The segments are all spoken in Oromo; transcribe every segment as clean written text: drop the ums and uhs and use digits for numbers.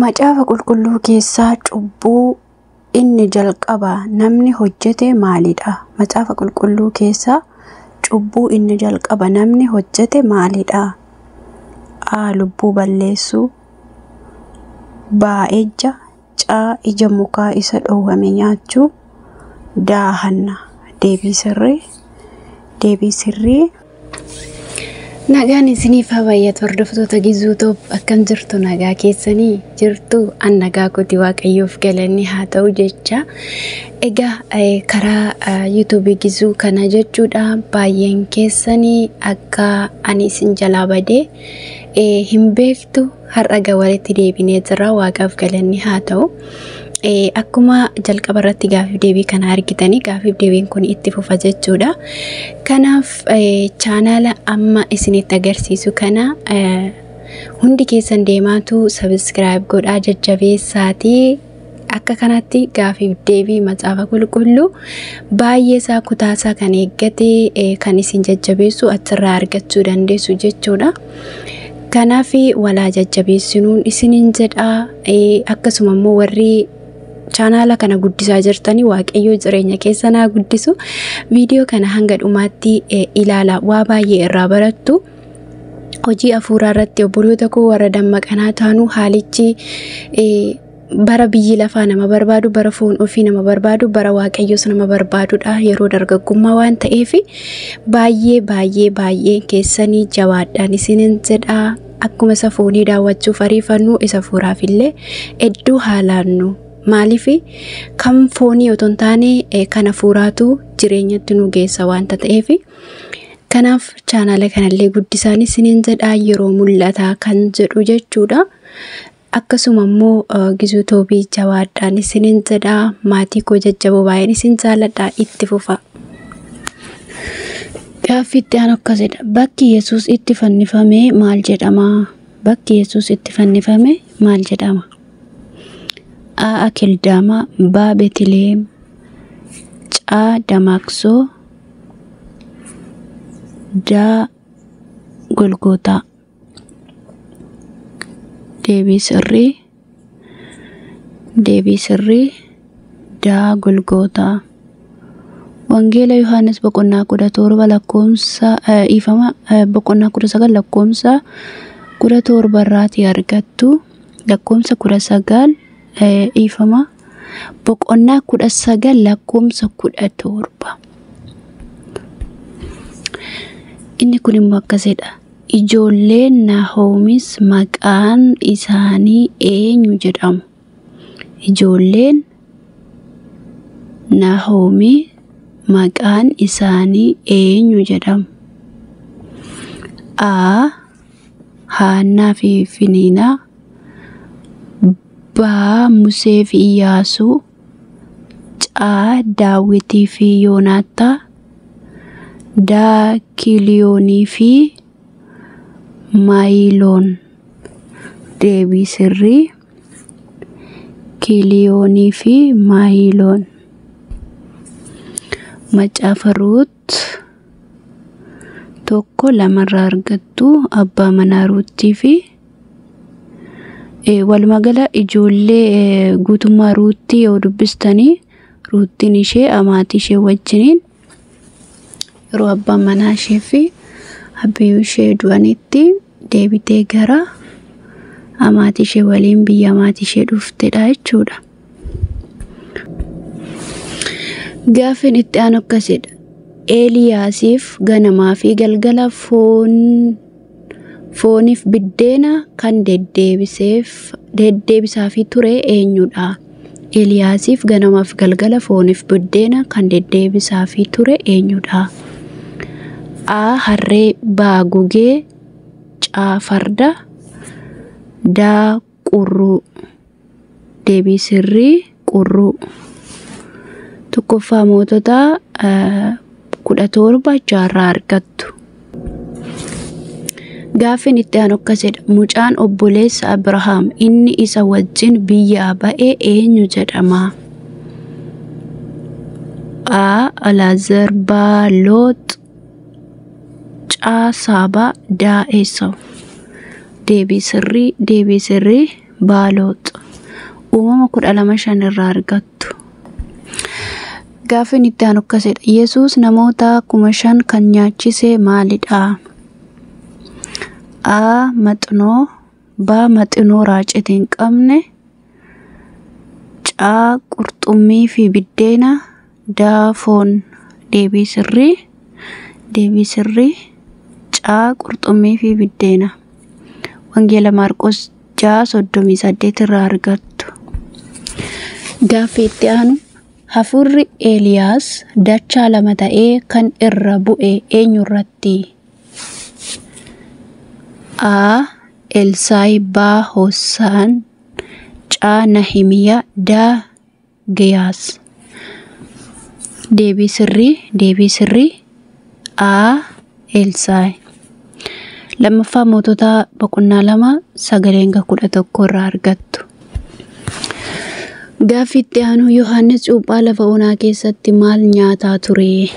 Macaafa qulqulluu keessaa cubbuu inni jalqaba namni hojjete maalidha? Macaafa qulqulluu keessaa cubbuu inni jalqaba namni hojjete maalidha? A. Lubbuu balleessuu, B. Ejja, C. Ija mukaa isa dhowwame nyaachuu, D. Hanna. Deebii sirrii. Deebii sirrii. Nagaan isiniif haa baay'atu hordoftoota Gizuu Toob, akkam jirtu? Nagaa keessanii jirtu? An nagaa kooti, Waaqayyoof galanni haa ta'u jecha. Egaa karaa yuutuubii Gizuu kana jechuudha, baay'een keessanii akka ani isin jalaa badee hin beektu. Har'a gaa walitti deebinee jira, Waaqaaf galanni haa ta'u. Akkuma jalqaba irratti gaafiif deebii kana argitanii, gaafiif deebiin kun itti fufa jechuudha. Kanaaf chaanaala amma isinitti agarsiisu kana hundi keessan deemaatu subscribe godhaa jajjabeessaatii, akka kanatti gaafiif deebii macaafa qulqulluu baay'ee isaa kutaasaa kan eeggate kan isin jajjabeessu achirraa argachuu dandeessu jechuudha. Kanaaf walaa jajjabeessinuun isiniin jedha. Akkasuma immoo warri chaanaala kana guddisaa jirtanii, Waaqayyoo jireenya keessa naa guddisu. Viidiyoo kana hanga dhumaatti ilaala, waa baay'ee irraa barattu. Hojii hafuuraa irratti obboloota koo warra dammaqanaa taanu, haalichi bara biyyi lafaa nama barbaadu, bara foon ofii nama barbaadu, bara Waaqayyoos nama barbaadudha yeroo dargaggummaa waan ta'eef, baay'ee baay'ee baay'ee keessanii jabaadhaan isinin jedha. Akkuma isa foonii daawwachuuf ariifannu, isa hafuuraaf illee iddoo haalaannu. Maaliif? Kan foonii otoo hin taane kan hafuuraatu jireenyatti nu geessa waanta ta'eef. Kanaaf chaanaala kanallee guddisaan isinin jedha, yeroo mul'ataa kan jedhu jechuudha. Akkasuma immoo Gizuu Toobii jabaadhaan isinin jedha. Maatii koo jajjaboo, baay'een isin jaalladha, itti fufa. Gaaffii itti aanu akkasidha. Bakki Yesuus itti fannifame maal jedhama? Bakki Yesuus itti fannifame maal jedhama? A. Akeldaama, B. Beetliheem, C. Damaaqsoo, D. Golgootaa. Deebii sirrii. Deebii sirrii D. Golgootaa. Wangeela Yohaannis boqonnaa 17 lakkoomsa, dhiifama, boqonnaa 19 lakkoomsa 17 irraatii argattu. Lakkoomsa 19, dhiifama, boqonnaa 19 lakkoomsa 17. Inni kun immoo akkasidha. Ijoolleen Nahoomis maqaan isaanii eenyu jedhamu? Ijoolleen Nahoomii maqaan isaanii eenyu jedhamu? A. Haannaa fi Finiinaa, B. Musee fi Iyyaasuu, C. Daawitii fi Yoonaattaa, D. Kiliyoonii fi Maayiloon. Deebii sirrii Kiliyoonii fi Maayiloon. Macaafa Ruut 1:2rraa argattu. Abbaa manaa Ruuttii fi walumaa gala ijoollee guutummaa Ruuttii yoo dubbistanii, Ruuttiin ishee amaatii ishee wajjiniin yeroo abbaan manaa ishee fi abbiyyuu ishee du'anitti deebitee gara amaatii ishee waliin biyya amaatii ishee dhuftedha jechuudha. Gaaffiin itti aanu akkasidha. Eeliyaasiif ganamaa fi galgala foon fooniif biddeena kan deddeebisaafii ture eenyudha? Eeliyaasiif ganamaaf galgala fooniif biddeena kan deddeebisaafii ture eenyudha? A. Harree, B. Gugee, C. Farda, D. Qurruu. Deebii sirrii qurruu. Tokkoffaa Mootota 17:6rraa argattu. Gaaffiin itti aanu akkasidha. Mucaan obboleessa Abrahaam inni isa wajjin biyyaa ba'e eenyu jedhama? A. Alaazar, B. Loox, C. Saabaa, D. Esaw. Deebii sirrii B. Loox. Uumama 12:5 irraa argattu. Gaaffiin itti aanu akkasidha. Yesuus namoota 5,000 kan nyaachise maalidha? A. Maxinoo, B. Maxinoo raacite hin qabne, C. Qurxummii fi biddeena, D. Foon. Deebii sirrii, deebii sirrii C. Qurxummii fi biddeena. Wangeela Maarqos 6:38 irraa argattu. Gaaffii itti aanu hafuurri Eeliyaas dachaa lama ta'ee kan irra bu'e eenyurratti? A. Elsaayi, B. Hoosaan, C. Nahimiyaa, D. Giyaas. Deebii sirrii, deebii sirrii A. Elsaayi. Lammaffaa Mootota boqonnaa 2:9-11 irraa argattu. Gaaffii itti aanu Yohaannis Cuuphaa lafa onaa keessatti maal nyaataa ture?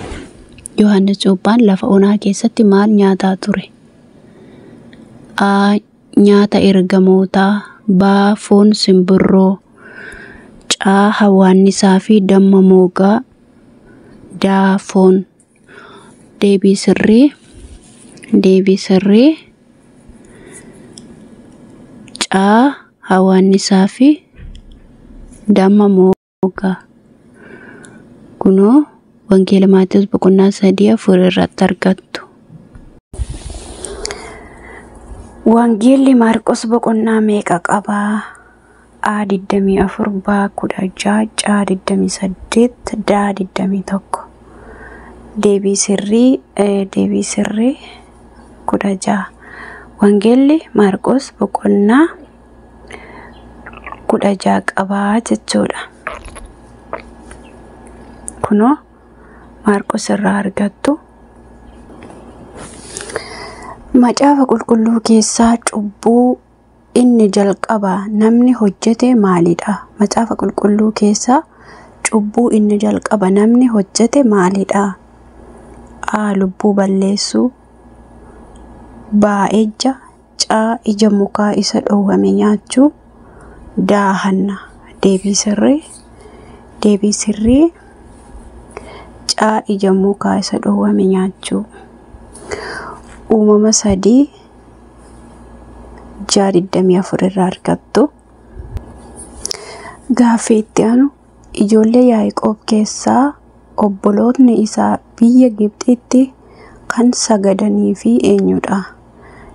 Yohaannis Cuuphaan lafa onaa keessatti maal nyaataa ture? A. Nyaata ergamootaa, B. Foon simbirroo, C. Hawwaannisaa fi damma moogaa, D. Foon. Deebii sirrii, deebii sirrii C. Hawwaannisaa fi damma moogaa. Kunoo Wangeela Maatewos boqonnaa 3:4 irratti argattu. Wangeelli Maarqos boqonnaa meeqa qabaa? A 24, B 16, C 28, D 21. Deebii sirrii, deebii sirrii 16. Wangeelli Maarqos boqonnaa 16 qabaa jechuudha. Kunoo Maarqos irraa argattu. Macaafa qulqulluu keessaa cubbuu inni jalqaba namni hojjete maalidha? Macaafa qulqulluu keessaa cubbuu inni jalqaba namni hojjete maalidha? A. Lubbuu balleessuu, B. Ejja, C. Ija mukaa isa dhowwame nyaachuu, D. Hanna. Deebii sirrii, deebii sirrii C. Ija mukaa isa dhowwame nyaachuu. Uumama 3:6-24 irraa argattu. Gaaffii itti aanu ijoollee Yaaqoob keessaa obboloonni isaa biyya Gibxitti kan sagadanii fi eenyudha?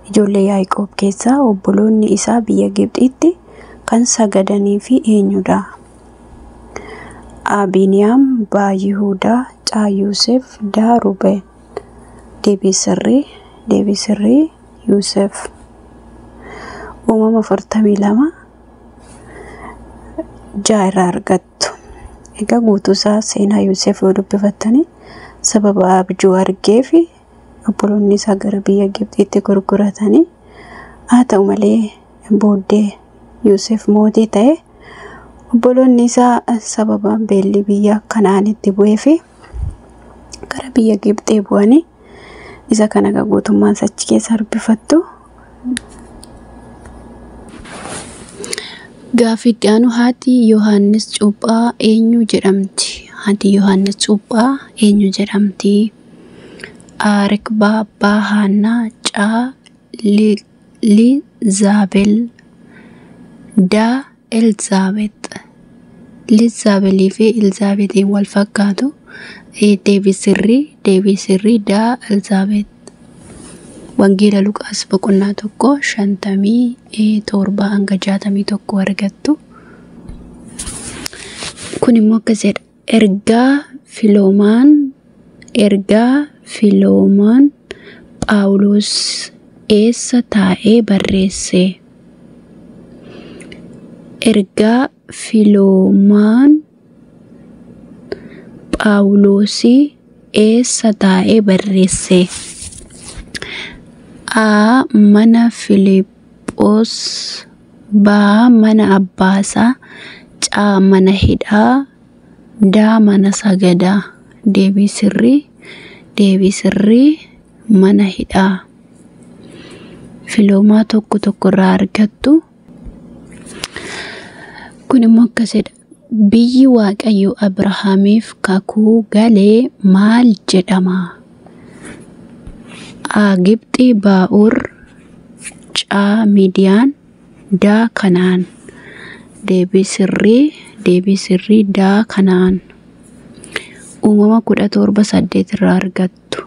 Ijoollee Yaaqoob keessaa obboloonni isaa biyya Gibxitti kan sagadanii fi eenyudha? A. Biniyaam, B. Yihuudaa, C. Yoosef, D. Ruubeen. Deebii sirrii, deebii sirrii Yoosef. Uumama 42:6 irraa argattu. Egaa guutuu isaa seenaa Yoosef yoo dubbifattanii sababa abjuu argee fi obboloonni isaa gara biyya Gibxiitti gurguratanii, haa ta'u malee booddee Yoosef mootii ta'e obboloonni isaa sababa beelli biyya Kanaanitti bu'ee fi gara biyya Gibxii bu'anii isa kana egaa guutummaan achi keessa dubbifattu. Gaaffii itti aanu haati Yohaannis Cuuphaa eenyu jedhamti? Haati Yohaannis Cuuphaa eenyu jedhamti? A. Rikbaa, B. Haannaa, C. Lizaabel, D. Elzaabeet. Lizaabelii fi Elzaabeetiin wal fakkaatu. Deebii sirrii, deebii sirrii D. Elzaabeet. Wangeela Luqaas boqonnaa 1:57-61 argattu. Kun immoo akkas jedha. Ergaa Filoomaan, ergaa Filoomaan Phaawulos eessa taa'ee barreesse? Ergaa Filoomaan Phaawulosii eessa taa'ee barreesse? A. Mana Filiphos, B. Mana Abbaasaa, C. Mana hidhaa, D. Mana sagadaa. Deebii sirrii, deebii sirrii mana hidhaa. Filoomaa 1:1 irraa argattu. Kun immoo akkasidha. Biyyi Waaqayyo Abrahaamiif kakuu galee maal jedhama? A. Gibxi, B. Ur, C. Midiyaan, D. Kanaan. Deebii sirrii, deebii sirrii D. Kanaan. Uumama 17:8 irraa argattu.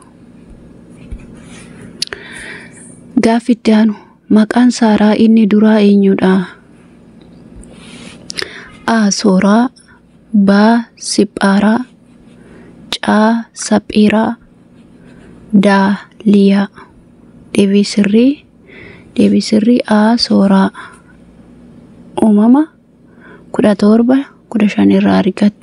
Gaaffi itti aanu, maqaan Saaraa inni duraa eenyudha? A. Sooraa, B. Siphaaraa, C. Saphiiraa, D. Liyaa. Deebii sirrii, deebii sirrii A. Sooraa. Uumama 17:15 irraa argattu.